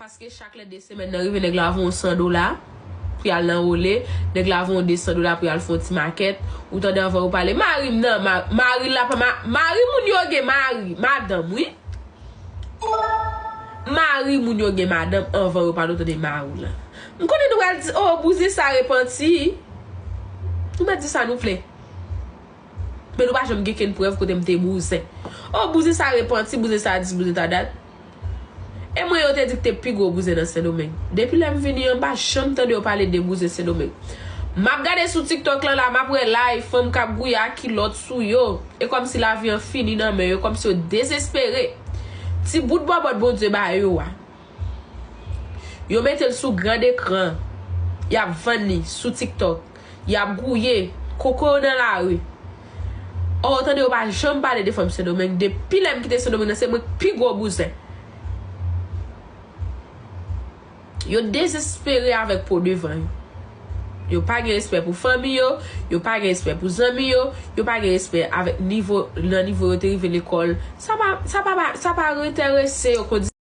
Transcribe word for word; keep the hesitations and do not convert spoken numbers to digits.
Paske chak lè de semèn nan rive, nèg la voye yon san dola pou y al nan Wole, nèg la voye yon de san dola pou y al fè yon ti makèt. Ou tande anvan yo pale, mari m nan, ma- mari la pa ma- mari moun yo gen mari, madanm, wi. Mari moun yo gen madanm anvan yo pale, ou tande mari w la. M konnen nou pral di, oh, bouzen sa repanti. Nou mèt di sa nou vle. Men nou pa janm gen kenn prèv kote m te bouzen. Oh, bouzen sa repanti, bouzen sa dis, bouzen sa dat. E mwen yo te di k te pi gwo bouzen nan Sendomeng. Depi lè m vini an, m pa janm tande yo pale de bouzen Sendomeng. M ap gade sou TikTok lan la, m ap wè live fanm k ap gouye ak kilòt sou yo. E kòmsi lavi an fini nan men yo, kòmsi yo dezespere. Ti bout bòbòt Bondye ba yo a, yo mete l sou gran ekran. Y ap vann li sou TikTok. Y ap gouye, koko yo nan lari. Ò, tande yo pa janm pale de fanm Sendomeng. Depi lè m kite Sendomeng nan, se mwen k pi gwo bouzen. Yo dezespere avèk po devan yo. Yo pa gen respè pou fanmi yo, yo pa gen respè pou zanmi yo, yo pa gen respè avèk nivo, nan nivo yo te rive lekòl. Sa pa, sa pa, sa pa enterese yo konn